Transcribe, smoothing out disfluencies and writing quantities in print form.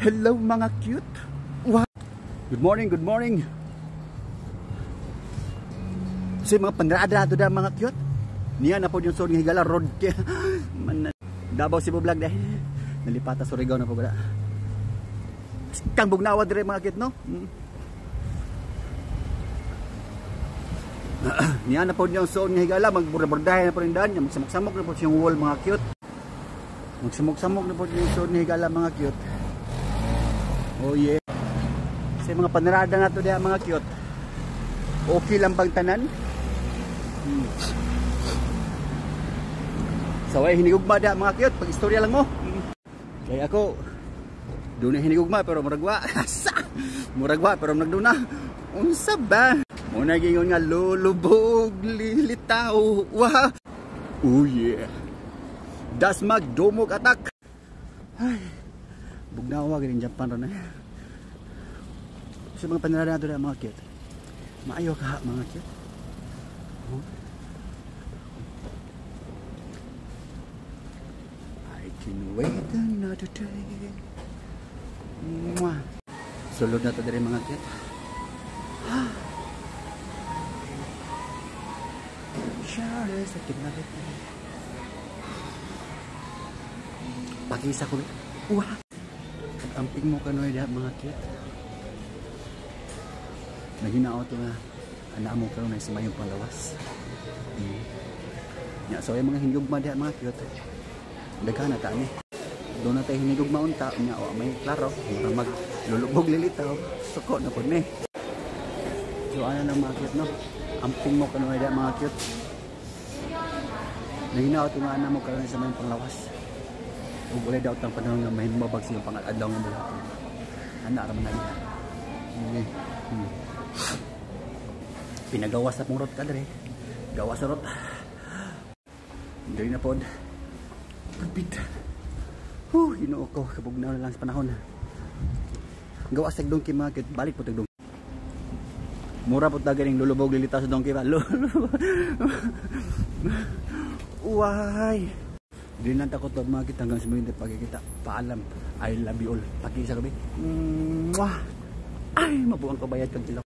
Hello mga cute. Wow. Good morning, good morning. Kasi mga pandrada da mga cute. Niya na po yung nga higala road kaya man Davao Cebu vlog dahil nalipata Surigao na po gala. Kang bugnawa dire mga cute, no? Niya na po yung soon nga higala, magburda-burdahay na po rin daan, magsamok-samok na po yung wall mga cute. Magsamok-samok na po yung soon nga higala mga cute. Oh yeah. Sa mga panirada na to diha mga cute. Okay lang bang tanan? Sa way hinigugma diha mga cute, pag istorya lang mo. Kaya ako doon na hinigugma pero muragwa. Muragwa pero nagduna. Unsa ba? Muna gingon nga lulubog lilitaw. Wah. Oh yeah. Dasmag dumog attack. Ay. Bugnawa ganing Japan ron eh. Sa mga panirada nato mga cute. Maayo ka mga cute. Oh. I can wait another day. Mwah. Sulod na to diri mga cute. Sure sa kinabit. Pakisa ko. Wah. Amping mo kanoy diha mga cute. Naghinaot to nga anak mo karon sa mayong panglawas. Ya, so yung mga hinigugma diha mga cute. Daghan na ta ni. Doon na tayo hinigugma unta nya wa may klaro, mura maglulubog lilitaw. Suko na pud ni. So ana lang mga cute, no. Amping mo kanoy diha mga cute. Naghinaot to nga anak mo karon sa mayong panglawas. Ug walay daot ang panahon nga mahimabag siyang pangadlaw nga buhaton. Ana ra man na niya. Pinagawas na pong rot ka dere. Gawas sa rot. Diri na pod. Repeat. Huh, Ginoo ko, kabugnaw na lang sa panahon. Gawas tag donkey mga cute, balik po tag donkey. Mura po ta ganing lulubog lilitaw sa donkey ba. Uway. Di na takot mga cute hanggang sa muling pagkikita. Paalam. I love you all. Pakisa gabi. Mwah! Ay, mabuang kabayad kang kilo.